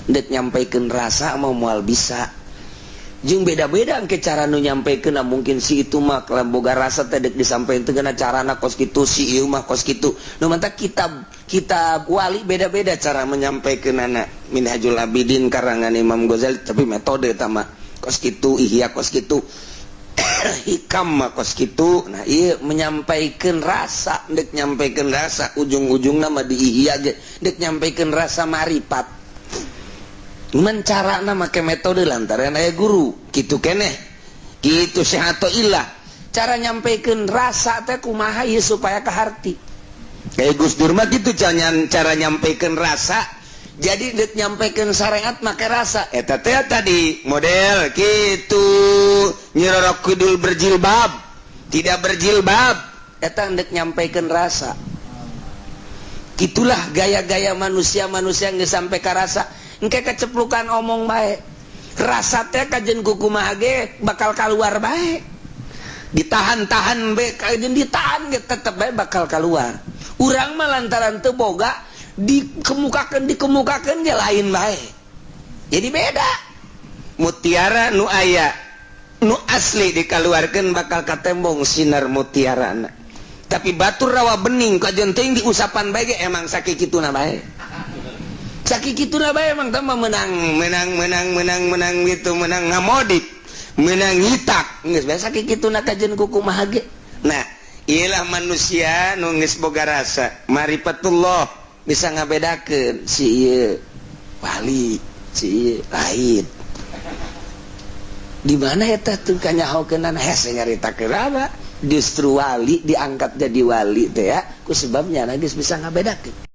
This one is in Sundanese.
Dek nyampaikan rasa mau moal bisa. Jeung beda-beda ke cara nu nyampaikan. Mungkin si itu mah kalau boga rasa teh dek disampaikan teh kena carana kos kitu, si ieu mah kos kitu. Nu matak kitab kitab wali beda-beda cara menyampaikan anak. Minhajul Abidin karangan Imam Ghazali, tapi metode tama kos kitu, Ihya kos kitu, Hikam mah kos kitu. Nah, iya menyampaikan rasa, dek nyampaikan rasa ujung-ujung nama di Ihya ge dek nyampaikan rasa marifat. Mencara make metode lantaran aya guru gitu keneh gitu. Ilah cara nyampaikan rasa teh kumaha ieu supaya kaharti. Kayak Gus Dur mah gitu cara nyampaikan rasa. Jadi dek nyampaikan syariat make rasa eta teh tadi model gitu. Nyi Roro Kidul berjilbab, tidak berjilbab, eta dek nyampaikan rasa. Gitulah gaya-gaya manusia-manusia yang sampai ke rasa. Engke keceplukan omong bae, rasa teh kajen kumaha ge bakal keluar bae. Ditahan-tahan be, kajen ditahan ge tetep bae bakal keluar. Urang mah lantaran teu boga, dikemukakan dikemukakan ge lain bae, jadi beda. Mutiara nu aya nu asli dikeluarkan bakal katembong sinar mutiara, tapi batur rawa bening kajen teuing diusapan bae ge emang sakituna bae, sakituna bae. Emang teh menang menang menang menang menang gitu, menang ngamodit, menang ngitak, geus biasa kituna kajen kumaha ge. Nah, iyalah manusia nu geus boga rasa marifatullah bisa ngabedakeun si ieu wali, si ieu lain. Di mana eta tuh kanyahokeunana? Hese nyaritakeun apa. Justru wali diangkat jadi wali teh ya ku sebabnya geus bisa ngabedakeun.